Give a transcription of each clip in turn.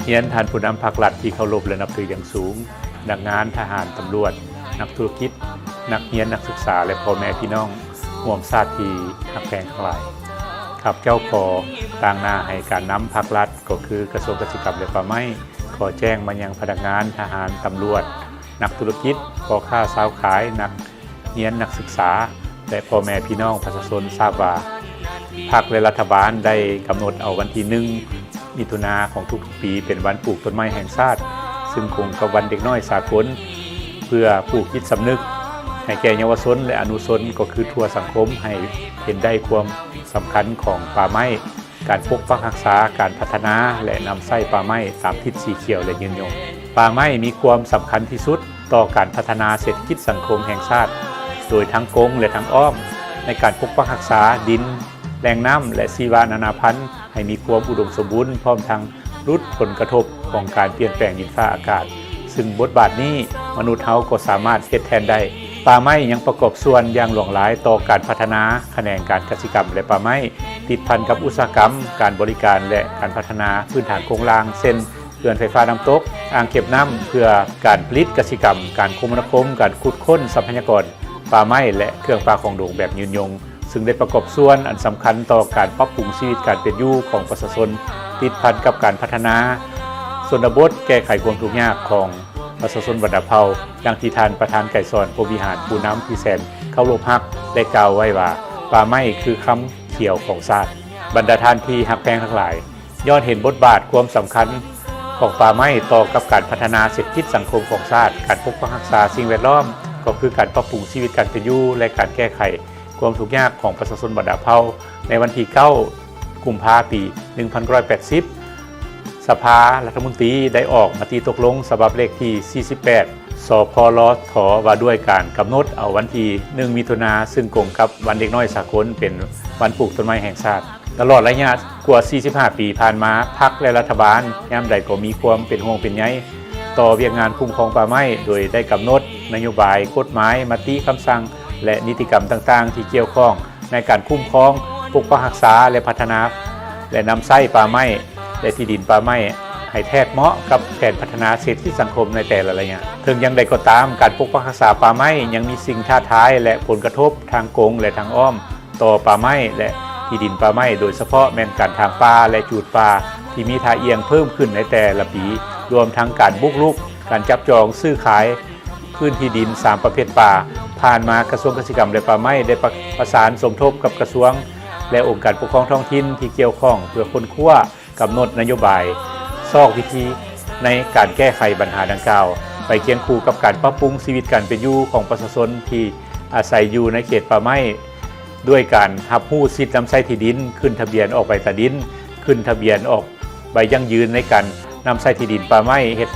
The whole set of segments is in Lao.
ຮຽນທ່ານຜູ້ນຳພັກລັດທີ່ເຄົາລົບ ແລະ ນັບຖືຢ່າງສູງ, ພະນັກງານ, ທະຫານ, ຕຳຫຼວດ, ນັກທຸລະກິດ, ນັກຮຽນ, ນັກສຶກສາ ແລະ ພໍ່ແມ່ພີ່ນ້ອງຮ່ວມຊາດທີ່ຮັກແພງທັງຫຼາຍ. ຂ້າພະເຈົ້າຂໍຕາງໜ້າໃຫ້ການນຳພັກລັດ ກໍຄືກະຊວງກະສິກຳ ແລະ ປ່າໄມ້ ຂໍແຈ້ງມາຍັງພະນັກງານ, ທະຫານ, ຕຳຫຼວດ, ນັກທຸລະກິດ, ພໍ່ຄ້າຊາວຂາຍ, ນັກຮຽນ, ນັກສຶກສາ ແລະ ພໍ່ແມ່ພີ່ນ້ອງປະຊາຊົນຊາບວ່າ ພັກ ແລະ ລັດຖະບານໄດ້ກຳນົດເອົາວັນທີໜຶ່ງ ມິຖຸນາຂອງທຸກໆປີ ເປັນວັນປູກຕົ້ນໄມ້ແຫ່ງຊາດ, ຊຶ່ງກົງກັບວັນເດັກນ້ອຍສາກົນ, ເພື່ອປູກຈິດສຳນຶກໃຫ້ແກ່ເຍົາວະຊົນ ແລະ ອະນຸຊົນ ກໍຄືທົ່ວສັງຄົມ ໃຫ້ເຫັນໄດ້ຄວາມສຳຄັນຂອງປ່າໄມ້, ການປົກປັກຮັກສາ, ການພັດທະນາ ແລະ ນຳໃຊ້ປ່າໄມ້ຕາມທິດສີຂຽວ ແລະ ຍືນຍົງ. ປ່າໄມ້ມີຄວາມສຳຄັນທີ່ສຸດຕໍ່ການພັດທະນາເສດຖະກິດສັງຄົມແຫ່ງຊາດ ໂດຍທາງກົງ ແລະ ທາງອ້ອມ ໃນການປົກປັກຮັກສາດິນ, ແຫຼ່ງນ້ຳ ແລະ ຊີວະນານາພັນ ໃຫ້ມີຄວາມອຸດົມສົມບູນ ພ້ອມທັງຫຼຸດຜົນກະທົບຂອງການປ່ຽນແປງດິນຟ້າອາກາດ, ຊຶ່ງບົດບາດນີ້ມະນຸດເຮົາກໍສາມາດເຮັດແທນໄດ້. ປ່າໄມ້ຍັງປະກອບສ່ວນຢ່າງຫຼວງຫຼາຍຕໍ່ການພັດທະນາຂະແໜງການກະສິກຳ ແລະ ປ່າໄມ້, ຕິດພັນກັບອຸດສາຫະກຳ, ການບໍລິການ ແລະ ການພັດທະນາພື້ນຖານໂຄງລ່າງ ເຊັ່ນ ເຂື່ອນໄຟຟ້ານ້ຳຕົກ, ອ່າງເກັບນ້ຳເພື່ອການຜະລິດກະສິກຳ, ການຄົມມະນາຄົມ, ການຂຸດຄົ້ນຊັບພະຍາກອນປ່າໄມ້ ແລະ ເຄື່ອງປ່າຂອງດົງແບບຍືນຍົງ, ຊຶ່ງໄດ້ປະກອບສ່ວນອັນສຳຄັນຕໍ່ການປັບປຸງຊີວິດການເປັນຢູ່ຂອງປະຊາຊົນ, ຕິດພັນກັບການພັດທະນາຊົນນະບົດ, ແກ້ໄຂຄວາມທຸກຍາກຂອງປະຊາຊົນບັນດາເຜົ່າ, ດັ່ງທີ່ທ່ານປະທານໄກສອນ ພົມວິຫານ ຜູ້ນຳທີ່ແສນເຄົາລົບຮັກ ໄດ້ກ່າວໄວ້ວ່າ, ປ່າໄມ້ຄືຄຳຂຽວຂອງຊາດ. ບັນດາທ່ານທີ່ຮັກແພງທັງຫຼາຍ, ຍ້ອນເຫັນບົດບາດຄວາມສຳຄັນຂອງປ່າໄມ້ຕໍ່ກັບການພັດທະນາເສດຖະກິດສັງຄົມຂອງຊາດ, ການປົກປັກຮັກສາສິ່ງແວດລ້ອມ ກໍຄືການປັບປຸງຊີວິດການເປັນຢູ່ ແລະ ການແກ້ໄຂຄວາມທຸກຍາກຂອງປະຊາຊົນບັນດາເຜົ່າ. ໃນວັນທີເກົ້າ ກຸມພາ ປີໜຶ່ງພັນເກົ້າຮ້ອຍແປດສິບ ສະພາລັດຖະມົນຕີໄດ້ອອກມະຕິຕົກລົງສະບັບເລກທີສີ່ສິບແປດ ສພລທ ວ່າດ້ວຍການກຳນົດເອົາວັນທີໜຶ່ງ ມິຖຸນາ ຊຶ່ງກົງກັບວັນເດັກນ້ອຍສາກົນ ເປັນວັນປູກຕົ້ນໄມ້ແຫ່ງຊາດ. ຕະຫຼອດໄລຍະກວ່າສີ່ສິບຫ້າປີຜ່ານມາ, ພັກ ແລະ ລັດຖະບານຍາມໃດກໍມີຄວາມເປັນຫ່ວງເປັນໃຍຕໍ່ວຽກງານຄຸ້ມຄອງປ່າໄມ້, ໂດຍໄດ້ກຳນົດນະໂຍບາຍ, ກົດໝາຍ, ມະຕິ, ຄຳສັ່ງ ແລະ ນິຕິກຳຕ່າງໆທີ່ກ່ຽວຂ້ອງໃນການຄຸ້ມຄອງ, ປົກປັກຮັກສາ ແລະ ພັດທະນາ ແລະ ນຳໃຊ້ປ່າໄມ້ ແລະ ທີ່ດິນປ່າໄມ້ ໃຫ້ແທດເໝາະກັບແຜນພັດທະນາເສດຖະກິດສັງຄົມໃນແຕ່ລະໄລຍະ. ເຖິງຢ່າງໃດກໍຕາມ, ການປົກປັກຮັກສາປ່າໄມ້ຍັງມີສິ່ງທ້າທາຍ ແລະ ຜົນກະທົບທາງກົງ ແລະ ທາງອ້ອມ ຕໍ່ປ່າໄມ້ ແລະ ທີ່ດິນປ່າໄມ້, ໂດຍສະເພາະແມ່ນການຖາງປ່າ ແລະ ຈູດປ່າທີ່ມີທ່າອ່ຽງເພີ່ມຂຶ້ນໃນແຕ່ລະປີ, ລວມທັງການບຸກລຸກ, ການຈັບຈອງຊື້ຂາຍພື້ນທີ່ດິນສາມປະເພດປ່າ. ຜ່ານມາກະຊວງກະສິກຳ ແລະ ປ່າໄມ້ໄດ້ປະ ປະສານສົມທົບກັບກະຊວງ ແລະ ອົງການປົກຄອງທ້ອງຖິ່ນທີ່ກ່ຽວຂ້ອງ ເພື່ອຄົ້ນຄວ້າ ກຳນົດນະໂຍບາຍ, ຊອກວິທີໃນການແກ້ໄຂບັນຫາດັ່ງກ່າວ, ໄປຄຽງຄູ່ກັບການປັບປຸງຊີວິດການເປັນຢູ່ຂອງປະຊາຊົນທີ່ອາໄສຢູ່ໃນເຂດປ່າໄມ້, ດ້ວຍການຮັບຮູ້ສິດນຳໃຊ້ທີ່ດິນ, ຂຶ້ນທະບຽນອອກໃບຕາດິນ, ຂຶ້ນທະບຽນອອກໃບຢັ້ງຢືນໃນການນຳໃຊ້ທີ່ດິນປ່າໄມ້, ເຮັດ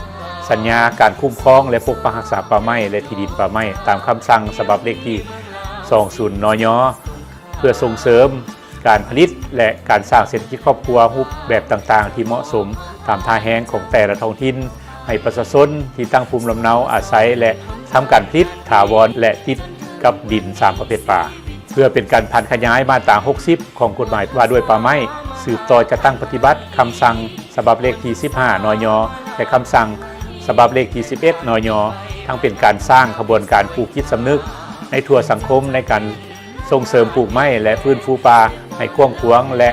ສັນຍາການຄຸ້ມຄອງ ແລະ ປົກປັກຮັກສາປ່າໄມ້ ແລະ ທີ່ດິນປ່າໄມ້ ຕາມຄຳສັ່ງສະບັບເລກທີສອງສູນ ນຍ ເພື່ອສົ່ງເສີມການຜະລິດ ແລະ ການສ້າງເສດຖະກິດຄອບຄົວຮູບແບບຕ່າງໆທີ່ເໝາະສົມຕາມທ່າແຮງຂອງແຕ່ລະທ້ອງຖິ່ນ, ໃຫ້ປະຊາຊົນທີ່ຕັ້ງພູມລຳເນົາອາໄສ ແລະ ທຳການຜະລິດຖາວອນ ແລະ ຕິດກັບດິນສາມປະເພດປ່າ, ເພື່ອເປັນການຜັນຂະຫຍາຍມາດຕາຫົກສິບຂອງກົດໝາຍວ່າດ້ວຍປ່າໄມ້, ສືບຕໍ່ຈັດຕັ້ງປະຕິບັດຄຳສັ່ງສະບັບເລກທີສິບຫ້າ ນຍ ແລະ ຄຳສັ່ງສະບັບເລກທີສິບເອັດ ນຍ ທັງເປັນການສ້າງຂະບວນການປູກຈິດສຳນຶກໃນທົ່ວສັງຄົມໃນການ ສົ່ງເສີມປູກໄມ້ ແລະ ຟື້ນຟູປ່າໃຫ້ກວ້າງຂວາງ ແລະ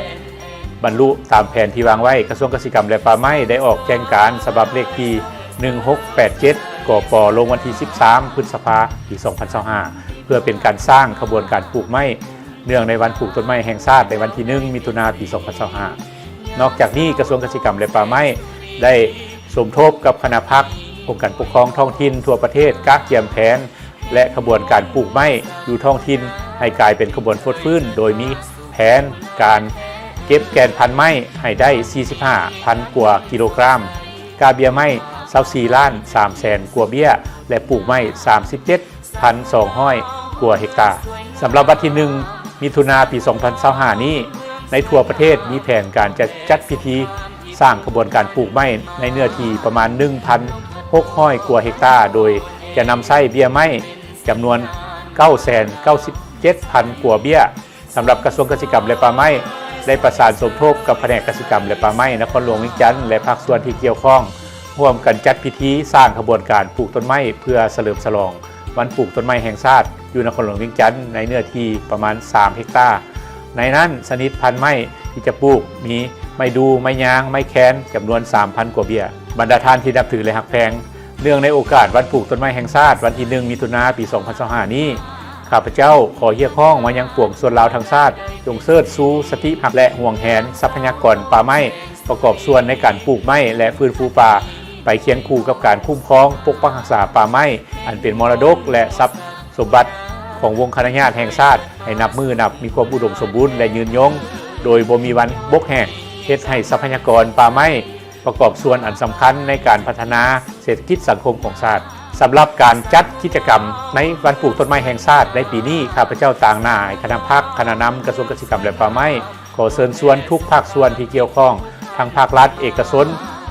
ບັນລຸຕາມແຜນທີ່ວາງໄວ້. ກະຊວງກະສິກຳ ແລະ ປ່າໄມ້ ໄດ້ອອກແຈ້ງການສະບັບເລກທີໜຶ່ງຫົກແປດເຈັດ ກປ ລົງວັນທີສິບສາມ ພຶດສະພາ ປີສອງພັນຊາວຫ້າ ເພື່ອເປັນການສ້າງຂະບວນການປູກໄມ້ ເນື່ອງໃນວັນປູກຕົ້ນໄມ້ແຫ່ງຊາດ ໃນວັນທີໜຶ່ງ ມິຖຸນາ ປີສອງພັນຊາວຫ້າ. ນອກຈາກນີ້, ກະຊວງກະສິກຳ ແລະ ປ່າໄມ້ ໄດ້ສົມທົບກັບຄະນະພັກ, ອົງການປົກຄອງທ້ອງຖິ່ນທົ່ວປະເທດ ກະກຽມແຜນ ແລະ ຂະບວນການປູກໄມ້ຢູ່ທ້ອງຖິ່ນໃຫ້ກາຍເປັນຂະບວນຟົດຟື້ນ, ໂດຍມີແຜນການເກັບແກ່ນພັນໄມ້ໃຫ້ໄດ້ສີ່ສິບຫ້າພັນກວ່າກິໂລກຣາມ, ກາເບ້ຍໄມ້ຊາວສີ່ລ້ານສາມແສນກວ່າເບ້ຍ ແລະ ປູກໄມ້ສາມສິບເຈັດພັນສອງຮ້ອຍກວ່າເຮັກຕາ. ສຳລັບວັນທີໜຶ່ງ ມິຖຸນາ ປີສອງພັນຊາວຫ້ານີ້, ໃນທົ່ວປະເທດມີແຜນການຈະຈັດພິທີ ສ້າງຂະບວນການປູກໄມ້ໃນເນື້ອທີ່ປະມານໜຶ່ງພັນຫົກຮ້ອຍກວ່າເຮັກຕາ, ໂດຍຈະນຳໃຊ້ເບ້ຍໄມ້ຈຳນວນເກົ້າແສນເກົ້າສິບເຈັດພັນກວ່າເບ້ຍ. ສຳລັບກະຊວງກະສິກຳ ແລະ ປ່າໄມ້ ໄດ້ປະສານສົມທົບກັບພະແນກກະສິກຳ ແລະ ປ່າໄມ້ນະຄອນຫຼວງວຽງຈັນ ແລະ ພາກສ່ວນທີ່ກ່ຽວຂ້ອງ ຮ່ວມກັນຈັດພິທີສ້າງຂະບວນການປູກຕົ້ນໄມ້ ເພື່ອສະເຫຼີມສະຫຼອງວັນປູກຕົ້ນໄມ້ແຫ່ງຊາດ ຢູ່ນະຄອນຫຼວງວຽງຈັນ ໃນເນື້ອທີ່ປະມານສາມເຮັກຕາ. ໃນນັ້ນ ຊະນິດພັນໄມ້ທີ່ຈະປູກມີໄມ້ດູ່, ໄມ້ຍາງ, ໄມ້ແຄນ ຈຳນວນສາມພັນກວ່າເບ້ຍ. ບັນດາທ່ານທີ່ນັບຖື ແລະ ຮັກແພງ, ເນື່ອງໃນໂອກາດວັນປູກຕົ້ນໄມ້ແຫ່ງຊາດ ວັນທີໜຶ່ງ ມິຖຸນາ ປີສອງພັນຊາວຫ້ານີ້, ຂ້າພະເຈົ້າຂໍຮຽກຮ້ອງມາຍັງປວງຊົນລາວທັງຊາດ ຈົ່ງເຊີດຊູສະຖິຮັກ ແລະ ຫວງແຫນຊັບພະຍາກອນປ່າໄມ້, ປະກອບສ່ວນໃນການປູກໄມ້ ແລະ ຟື້ນຟູປ່າ ໄປຄຽງຄູ່ກັບການຄຸ້ມຄອງ, ປົກປັກຮັກສາປ່າໄມ້ ອັນເປັນມໍລະດົກ ແລະ ຊັບສົມບັດຂອງວົງຄະນະຍາດແຫ່ງຊາດ ໃຫ້ນັບມື້ນັບມີຄວາມອຸດົມສົມບູນ ແລະ ຍືນຍົງ ໂດຍບໍ່ມີວັນບົກແຫ້ງ, ເຮັດໃຫ້ຊັບພະຍາກອນປ່າໄມ້ ປະກອບສ່ວນອັນສຳຄັນໃນການພັດທະນາເສດຖະກິດສັງຄົມຂອງຊາດ. ສຳລັບການຈັດກິດຈະກຳໃນວັນປູກຕົ້ນໄມ້ແຫ່ງຊາດໃນປີນີ້, ຂ້າພະເຈົ້າຕາງໜ້າໃຫ້ຄະນະພັກ, ຄະນະນຳກະຊວງກະສິກຳ ແລະ ປ່າໄມ້ ຂໍເຊີນຊວນທຸກພາກສ່ວນທີ່ກ່ຽວຂ້ອງ, ທັງພາກລັດ, ເອກະຊົນ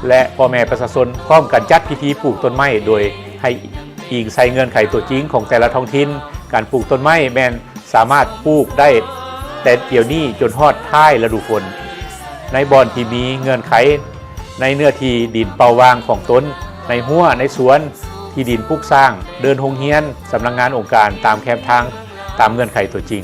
ແລະ ພໍ່ແມ່ປະຊາຊົນ ພ້ອມກັນຈັດພິທີປູກຕົ້ນໄມ້ ໂດຍໃຫ້ອີງໃສ່ເງື່ອນໄຂຕົວຈິງຂອງແຕ່ລະທ້ອງຖິ່ນ. ການປູກຕົ້ນໄມ້ແມ່ນ ສາມາດປູກໄດ້ແຕ່ດຽວນີ້ຈົນຮອດທ້າຍລະດູຝົນ ໃນບ່ອນທີ່ມີເງື່ອນໄຂ ໃນເນື້ອທີ່ດິນເປົ່າວ່າງຂອງຕົນ, ໃນຮົ້ວ, ໃນສວນ, ທີ່ດິນປຸກສ້າງ, ເດີ່ນໂຮງຮຽນ, ສຳນັກງານອົງການຕາມແຄມທາງ, ຕາມເງື່ອນໄຂຕົວຈິງ.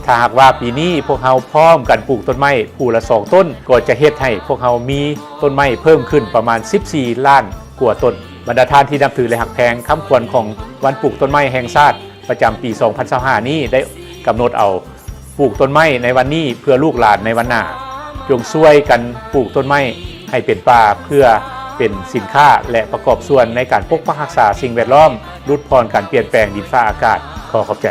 ຖ້າຫາກວ່າປີນີ້ພວກເຮົາພ້ອມກັນປູກຕົ້ນໄມ້ຜູ້ລະສອງຕົ້ນ, ກໍຈະເຮັດໃຫ້ພວກເຮົາມີຕົ້ນໄມ້ເພີ່ມຂຶ້ນປະມານສິບສີ່ລ້ານກວ່າຕົ້ນ. ບັນດາທ່ານທີ່ນັບຖື ແລະ ຮັກແພງ, ຄຳຂວັນຂອງວັນປູກຕົ້ນໄມ້ແຫ່ງຊາດ ປະຈຳປີສອງພັນຊາວຫ້ານີ້ ໄດ້ກຳນົດເອົາ ປູກຕົ້ນໄມ້ໃນວັນນີ້ເພື່ອລູກຫຼານໃນວັນໜ້າ. ຈົ່ງຊ່ວຍກັນປູກຕົ້ນໄມ້ໃຫ້ເປັນປ່າ ເພື່ອເປັນສິນຄ້າ ແລະ ປະກອບສ່ວນໃນການປົກປັກຮັກສາສິ່ງແວດລ້ອມ, ຫຼຸດຜ່ອນການປ່ຽນແປງດິນຟ້າອາກາດ. ຂໍຂອບໃຈ.